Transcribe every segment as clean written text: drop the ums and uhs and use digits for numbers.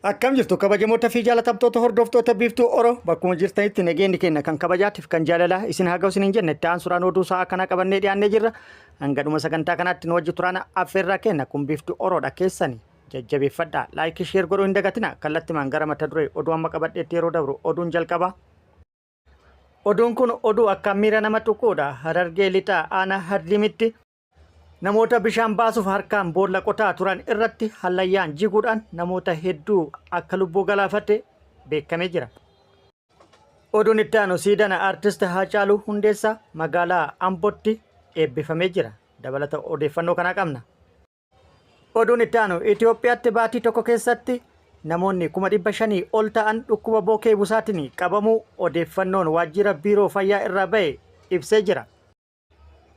Akkam jirtu kabajamoota fi jaalatamtoota hordoftoota Biiftuu Oro, bakkuma jirtanitti nageenyi keenya kan kabajaatiif kan jaalalaa isin haa ga'u isiniin jenna. Itti aansuudhaan oduu sa'a kanaa qabannee dhiyaannee jirra. Hanga dhuma sagantaa kanaatti nu wajji turaan affeerraa keenya. Kun Biiftuu Oroodha, keessani jajjabeeffadhaa, like, share godhuu hin dagatina. Kallattimaan gara mata duree oduu amma qabadheetti yeroo dabru, oduun jalqaba. Oduun kun oduu akkaan miira nama tuquudha. Harargee Lixaa aanaa Hardiimitti namoota bishaan baasuuf harkaan boolla qotaa turan irratti hallayyaan jiguudhaan namoota hedduu akka lubbuu galaafate beekamee jira. Oduun itti aanu siidana aartist Haacaaluu Hundeessaa magaalaa Ambootti eebbifamee jira. Dabalata odeeffannoo kanaa qabna. Oduun itti aanu Itoophiyaatti baatii tokko keessatti namoonni 500,000 ol ta'an dhukkuba bookee busaatiin qabamuu odeeffannoon waajjira biiroo fayyaa irraa ba'e ibsee jira.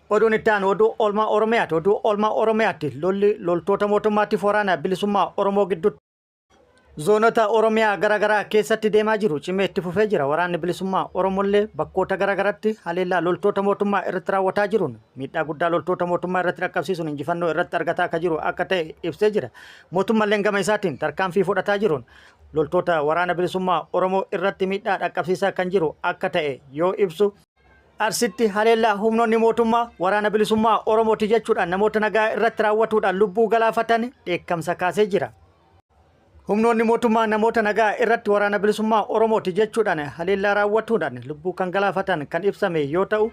Oduun itti aanu oduu oolmaa Oromiyaati. Oduu oolmaa Oromiyaatti lolli loltoota mootummaatiif waraana bilisummaa Oromoo gidduutti zoonota Oromiyaa garaagaraa keessatti deemaa jiru cimee itti fufee jira. Waraanni bilisummaa Oromollee bakkoota garaagaraatti haleellaa loltoota mootummaa irratti raawwataa jiruun miidhaa guddaa loltoota mootummaa irratti dhaqqabsiisuun injifannoo irratti argataa akka jiru akka ta'e ibsee jira. Mootummalleen gama isaatiin tarkaanfii fudhataa jiruun loltoota waraana bilisummaa Oromoo irratti miidhaa dhaqqabsiisaa kan jiru akka ta'e yoo ibsu, Arsitti haleellaa humnoonni mootummaa waraana bilisummaa Oromooti jechuudhaan namoota nagaa irratti raawwatuudhaan lubbuu galaafatan dheekkamsa kaasee jira. Humnoonni mootummaa namoota nagaa irratti waraana bilisummaa Oromooti jechuudhaan haleellaa raawwatuudhaan lubbuu kan galaafatan kan ibsame yoo ta'u,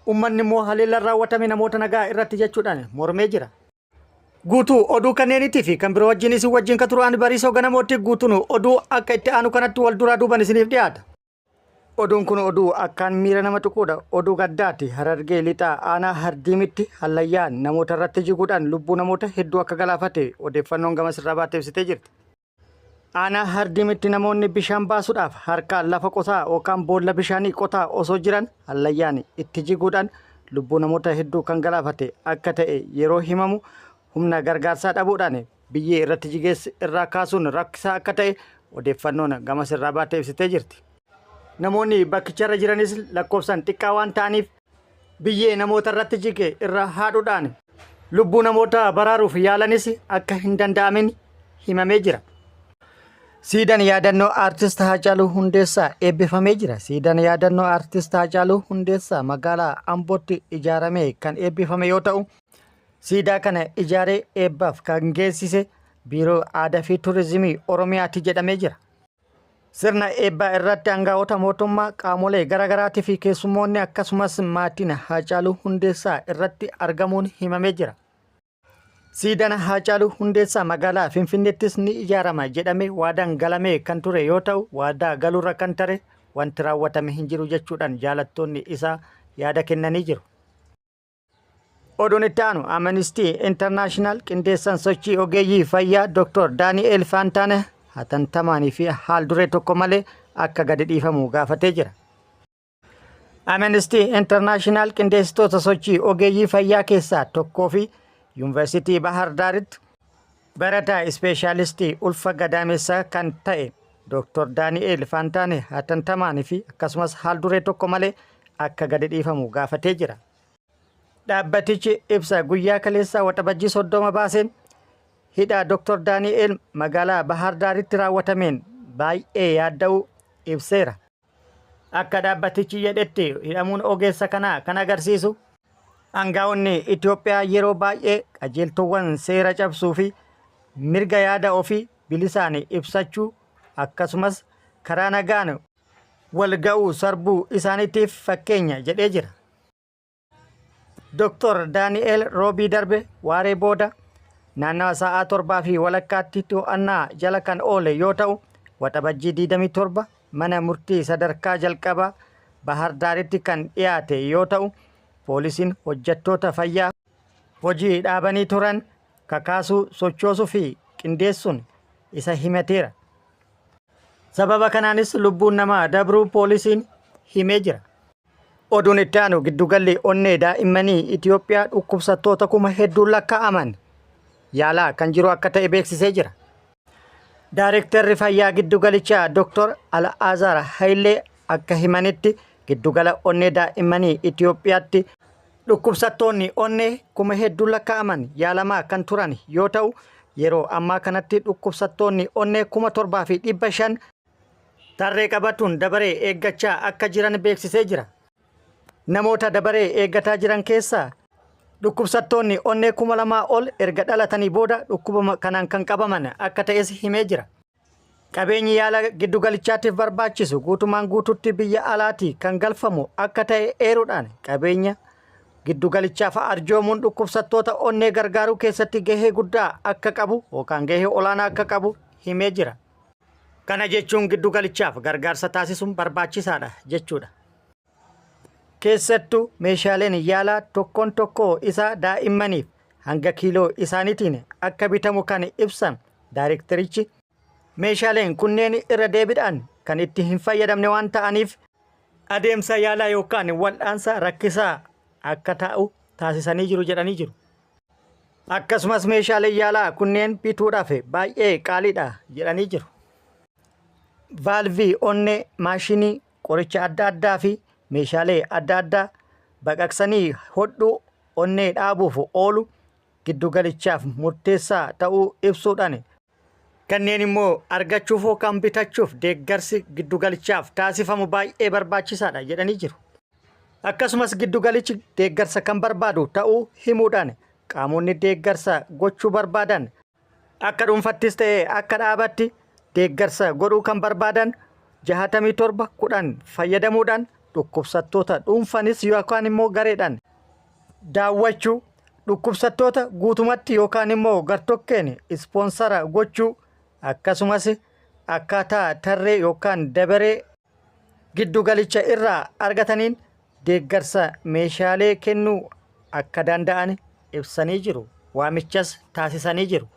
uummanni immoo haleellaan raawwatame namoota nagaa irratti jechuudhaan mormee jira. Guutuu oduu kanneeniitii fi kan biroo wajjin isin wajjin ka turu ani Bariisoo Ganamootti. Guutuun oduu akka itti aanu kanatti wal duraa duuban isiniif dhiyaata. Oduun kun oduu akkaan miira nama tuquudha. Oduu gaddaati. Harargee Lixaa aanaa Hardiimitti hallayyaan namoota irratti jiguudhaan lubbuu namoota hedduu akka galaafate odeeffannoon gamas irraa baate ibsitee jirti. Aanaa Hardiimitti namoonni bishaan baasuudhaaf harkaan lafa qotaa yookaan boolla bishaanii qotaa osoo jiran hallayyaan itti jiguudhaan lubbuu namoota hedduu kan galaafate akka ta'e yeroo himamu, humna gargaarsaa dhabuudhaan biyyee irratti jigees irraa kaasuun rakkisaa akka ta'e odeeffannoon gamas irraa baate ibsitee jirti. Namoonni bakkicharra jiranis lakkoofsaan xiqqaa waan ta'aniif biyyee namoota irratti jige irraa haadhuudhaan lubbuu namoota baraaruuf yaalanis akka hin danda'amin himamee jira. Siidaan yaadannoo aartist Haacaaluu Hundeessaa eebbifamee jira. Siidaan yaadannoo aartist Haacaaluu Hundeessaa magaalaa Ambootti ijaaramee kan eebbifame yoo ta'u, siidaa kana ijaaree eebbaaf kan geessise Biiroo Aadaa fi Turizimii Oromiyaati jedhamee jira. Sirna eebbaa irratti aangaa'ota mootummaa, qaamolee garaagaraatii fi keessummoonni akkasumas maatiin Haacaaluu Hundeessaa irratti argamuun himamee jira. Siidaan Haacaaluu Hundeessaa magaalaa Finfinneettis ni ijaarama jedhamee waadaan galamee kan ture yoo ta'u, waadaa galuurra kan tare wanti raawwatame hin jiru jechuudhaan jaalattoonni isaa yaada kennanii jiru. Oduun itti aanu Amnesty International qindeessan sochii ogeeyyii fayyaa Dr. Daani'eel Faantaaneh hatantamaanii fi haal duree tokko malee akka gadi dhiifamu gaafatee jira. Amnesty International qindeessitoota sochii ogeeyyii fayyaa keessaa tokkoo fi Yuunivarsiitii Bahar Daaritti barataa ispeeshaalistii ulfa gadaamessaa kan ta'e Dr. Daani'eel Faantaaneh hatantamaanii fi akkasumas haal duree tokko malee akka gadi dhiifamu gaafatee jira. Dhaabbatichi ibsa guyyaa kaleessaa Waxabajjii 30 baaseen hidhaa Dr. Daani'eel magaalaa Bahar Daaritti raawwatameen baay'ee yaadda'uu ibseera. Akka dhaabbatichi jedhetti, hidhamuun ogeessa kanaa kan agarsiisu aangaa'onni Itoophiyaa yeroo baay'ee qajeeltowwan seera cabsuu fi mirga yaada ofii bilisaan ibsachuu akkasumas karaa nagaan wal ga'uu sarbuu isaaniitiif fakkeenya jedhee jira. Dr. Daani'eel Roobii darbe waaree booda naannawa sa'aa 7:30tti to'annaa jala kan oole yoo ta'u, Waxabajjii 27 mana murtii sadarkaa jalqabaa Bahar Daaritti kan dhiyaate yoo ta'u, poolisiin hojjettoota fayyaa hojii dhaabanii turan kakaasuu, sochoosuu fi qindeessuun isa himateera. Sababa kanaanis lubbuun namaa dabruu poolisiin himee jira. Oduun itti aanu giddugalli onnee daa'immanii Itoophiyaa dhukkubsattoota kuma hedduun lakkaa'aman yaalaa kan jiru akka ta'e beeksisee jira. Daarektarri fayyaa giddugalichaa Dr. Al'aazaar Hayilee akka himanitti, giddugala onnee daa'immanii Itoophiyaatti dhukkubsattoonni onnee kuma hedduun lakkaa'aman yaalamaa kan turan yoo ta'u, Yeroo ammaa kanatti dhukkubsattoonni onnee 7,500 tarree qabatuun dabaree eeggachaa akka jiran beeksisee jira. Namoota dabaree eeggataa jiran keessaa dhukkubsattoonni onnee 2,000 ol erga dhalatanii booda dhukkuba kanaan kan qabaman akka ta'es himee jira. Qabeenyi yaala giddugalichaatiif barbaachisu guutumaan guututti biyya alaatii kan galfamu akka ta'e eeruudhaan qabeenya giddugalichaaf arjoomuun dhukkubsattoota onnee gargaaruu keessatti gahee guddaa akka qabu yookaan gahee olaanaa akka qabu himee jira. Kana jechuun giddugalichaaf gargaarsa taasisuun barbaachisaadha jechuudha. Keessattuu meeshaaleen yaalaa tokkoon tokkoo isaa daa'immaniif hanga kiiloo isaaniitiin akka bitamu kan ibsan daayirektarichi, meeshaaleen kunneen irra deebiidhaan kan itti hin fayyadamne waan ta'aniif adeemsa yaalaa yookaan wal'aansa rakkisaa akka ta'u taasisanii jiru jedhanii jiru. Akkasumas meeshaaleen yaalaa kunneen bituudhaaf baay'ee qaaliidha jedhanii jiru. Vaalvii onnee, maashinii qoricha adda addaa fi meeshaalee adda addaa baqaqsanii hodhuu onnee dhaabuuf oolu giddugalichaaf murteessaa ta'uu ibsuudhaan kanneen immoo argachuuf yookaan bitachuuf deeggarsi giddugalichaaf taasifamu baay'ee barbaachisaadha jedhanii jiru. Akkasumas giddugalichi deeggarsa kan barbaadu ta'uu himuudhaan qaamonni deeggarsa gochuu barbaadan Akka dhuunfattis ta'e akka dhaabatti deeggarsa godhuu kan barbaadan 67 10 fayyadamuudhaan dhukkubsattoota dhuunfanis yookaan immoo gareedhaan daawwachuu, dhukkubsattoota guutumatti yookaan immoo gartokkeen ispoonsara gochuu akkasumas akkaataa tarree yookaan dabaree giddugalicha irraa argataniin deeggarsa meeshaalee kennuu akka danda'an ibsanii jiru. Waamichas taasisanii jiru.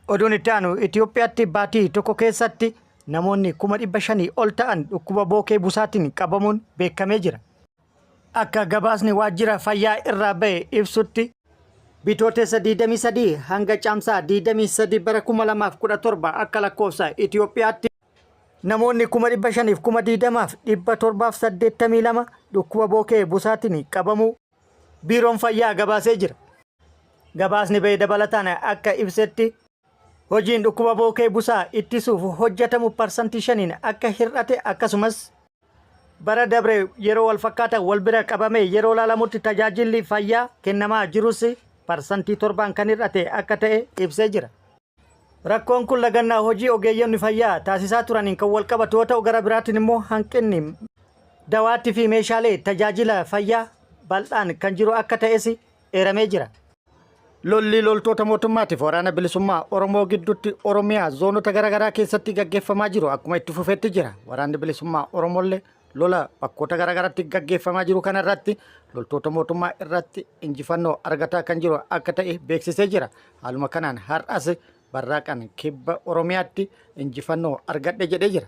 Oduun itti aanu Itoophiyaatti baatii tokko keessatti namoonni 500,000 ol ta'an dhukkuba bookee busaatiin qabamuun beekamee jira. Akka gabaasni waajjira fayyaa irraa ba'e ibsutti Bitootessa 23 hanga Caamsaa 23 bara 2017 akka lakkoofsa Itoophiyaatti Namoonni 520,782 dhukkuba bookee busaatiin qabamuu Biiroon Fayyaa gabaasee jira. Gabaasni ba'e dabalataan akka ibsetti hojiin dhukkuba bookee busaa ittisuuf hojjetamu parsantii shaniin akka hir'ate akkasumas bara dabre yeroo walfakkaataan wal bira qabamee yeroo ilaalamutti tajaajilli fayyaa kennamaa jirus parsantii torbaan kan hir'ate akka ta'e ibsee jira. Rakkoon kun lagannaa hojii ogeeyyonni fayyaa taasisaa turaniin kan walqabatu yoo ta'u gara biraatiin immoo hanqinni dawaatti fi meeshaalee tajaajila fayyaa bal'aan kan jiru akka ta'es eeramee jira. Lolli loltoota mootummaatiif waraana bilisummaa Oromoo gidduutti Oromiyaa zoonota garaagaraa keessatti gaggeeffamaa jiru akkuma itti fufetti jira. Waraanni bilisummaa Oromoollee lola bakkoota garaagaraatti gaggeeffamaa jiru kana irratti loltoota mootummaa irratti injifannoo argataa kan jiru akka ta'e beeksisee jira. Haaluma kanaan har'as barraaqan kibba Oromiyaatti injifannoo argadhe jedhee jira.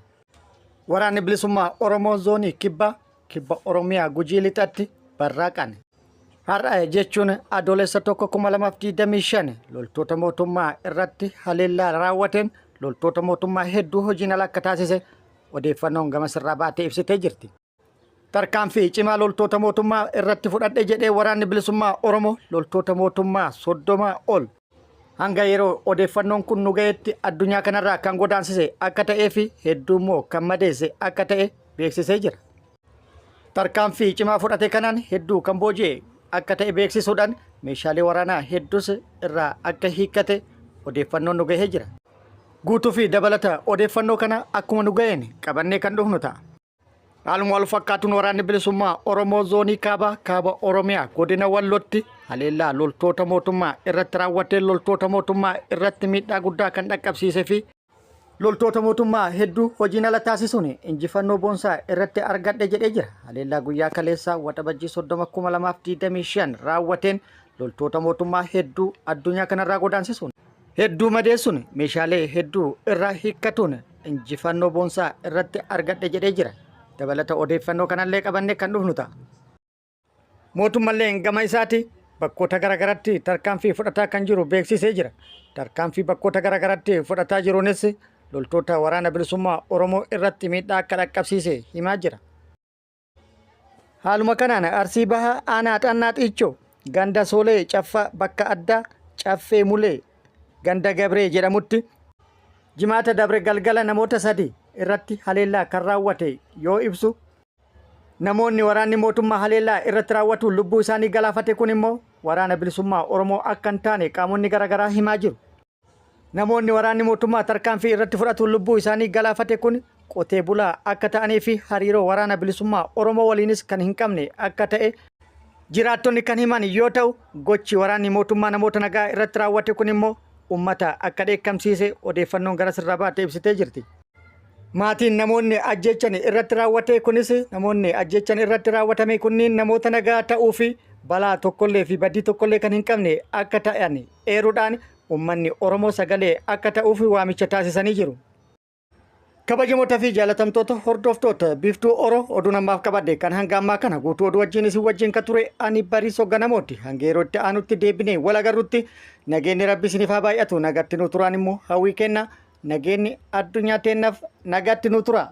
Waraanni bilisummaa Oromoo zoonii kibba kibba Oromiyaa Gujii lixatti barraaqan har'a jechuun Adoolessa 1, 2025 loltoota mootummaa irratti haleellaa raawwateen loltoota mootummaa hedduu hojiin ala akka taasise odeeffannoon gama sirraa baatee ibsitee jirti. Tarkaanfii cimaa loltoota mootummaa irratti fudhadhe jedhee waraanni bilisummaa Oromoo loltoota mootummaa 30 ol hanga yeroo odeeffannoon kun nu ga'etti addunyaa kanarraa kan godaansise akka ta'ee fi hedduu immoo kan madeesse akka ta'e beeksisee jira. Tarkaanfii cimaa fudhate kanaan hedduu kan booji'e akka ta'e beeksisuudhaan meeshaalee waraanaa hedduus irraa akka hiikkate odeeffannoon nu gahee jira. Guutuu fi dabalata odeeffannoo kana akkuma nu ga'een qabannee kan dhufnu ta'a. Haaluma wal fakkaatuun waraanni bilisummaa Oromoo zoonii kaabaa kaaba Oromiyaa godina Wallootti haleellaa loltoota mootummaa irratti raawwateen loltoota mootummaa irratti miidhaa guddaa kan dhaqqabsiise fi loltoota mootummaa hedduu hojiin ala taasisuun injifannoo boonsaa irratti argadhe jedhee jira. Haleellaa guyyaa kaleessaa Waxabajjii 30,2025 raawwateen loltoota mootummaa hedduu addunyaa kanarraa godaansisuun hedduu madeessuun meeshaalee hedduu irraa hiikkatuun injifannoo boonsaa irratti argadhe jedhee jira. Dabalata odeeffannoo kanallee qabannee kan dhufnu ta'a. Mootummalleen gama isaati bakkoota garaagaratti tarkaanfii fudhataa kan jiru beeksisee jira. Tarkaanfii bakkoota garaagaratti fudhataa jiruunis loltoota waraana bilisummaa Oromoo irratti miidhaa akka dhaqqabsiise himaa jira. Haaluma kanaan Arsii Bahaa Aanaa Xannaa Xiichoo ganda Soolee Caffaa bakka addaa Caffee Mulee ganda Gabree jedhamutti Jimaata dabre galgala namoota sadi irratti haleellaa kan raawwate yoo ibsu, namoonni waraanni mootummaa haleellaa irratti raawwatuun lubbuu isaanii galaafate kun immoo Waraana Bilisummaa Oromoo akka hin taane qaamonni garaagaraa himaa jiru. Namoonni waraanni mootummaa tarkaanfii irratti fudhatuun lubbuu isaanii galaafate kun qotee bulaa akka ta'anii fi hariiroo Waraana Bilisummaa Oromoo waliinis kan hin qabne akka ta'e jiraattonni kan himan yoo ta'u, gochi waraanni mootummaa namoota nagaa irratti raawwate kun immoo ummata akka dheekkamsiise odeeffannoon garas irraa baate ibsitee jirti. Maatiin namoonni ajjeechan irratti raawwate kunis namoonni ajjeechan irratti raawwatame kunniin namoota nagaa ta'uu fi balaa tokkollee fi badii tokkollee kan hin qabne akka ta'an eeruudhaan ummanni Oromoo sagalee akka ta'uuf waamicha taasisanii jiru. Kabajamoota fi jaalatamtoota hordoftoota Biiftuu Oro, oduun ammaaf qabadhe kan hanga ammaa kana guutuu oduu wajjin isin wajjin kan ture ani Bariisoo Ganamooti. Hanga yeroo itti aanutti deebinee wal agarrutti nageenyi Rabbi isiniif haa baay'atu, nagatti nu turaan immoo hawwii kenna. Nageenyi addunyaa teennaaf, nagatti nu tura.